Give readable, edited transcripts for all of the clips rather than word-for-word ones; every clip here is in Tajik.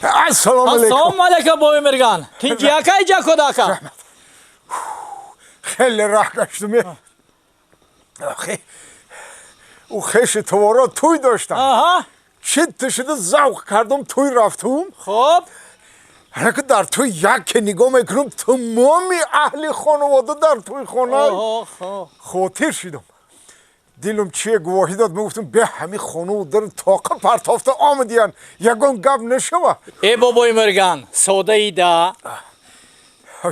Ассалому алейкум. Ассалому алейкум, бобои Мирган. Тинҷи ака, иҷа кӯдака. Хеле раҳ гаштум. Охи, ӯ хеши товоро тӯй доштам. Читта шуда завқ кардум, тӯй рафтум. Хуб. Ҳарака дар тӯй яке нигоҳ мекунам, тамоми аҳли хонавода дар тӯй хона. Хотир шидам. Дилум чие гувоҳӣ дод, мегуфтам, бе ҳами хонаву дар тоқа партофта омадиян, ягон гап нашава. Э, бобои Мирган, содаида.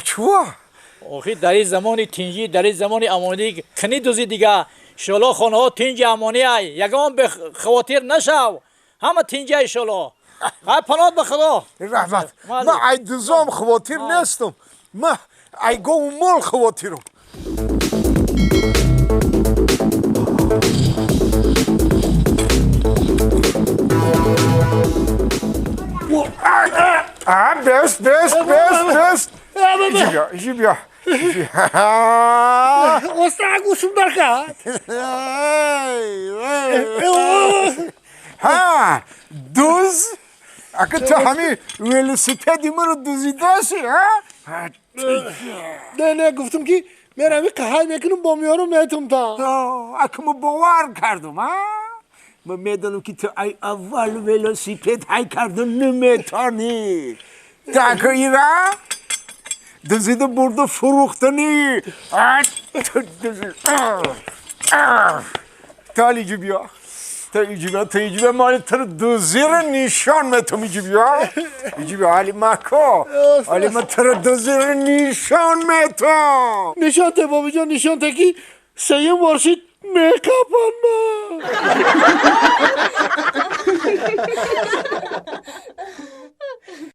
Чува? Охи, дар ин замони тинҷӣ, дар ин замони амонӣ кни дузи дига. Иншоалло, хонаҳо тинҷи амонӣ ай. Ягон бехавотир нашав. Ҳама тинҷи ай, иншоалло. Ай, паноҳ ба Худо. Раҳмат. Ман ай дузом хавотир нестам. Ман ай гову мол хавотирам. Бест, бест, бест, бест. Иҷи бия, иҷи бия. Оста гӯшум даркад. Ҳа, дуз? Ака, ту ҳами велосипеди маро дузидаси, ҳа? Не, не, гуфтам ки мерами қаҳай мекунам, бо миёрам метум та. Ака, ма бовар кардум, а? Ман медонам, ки ту ай аввал велосипед ҳай карда наметонӣ. Ту ака ира дузида бурда фурӯхтанӣ. Ту ҳали иҷи биё. Ту иҷи биё, ту иҷи биё, мали туро дузиро нишон метум, иҷи биё. Иҷи биё, ҳали мако. Ҳали ма туро дузиро нишон метум. Нишон те, бобиҷон, нишон те, ки сеюм бор шид мекапан ма.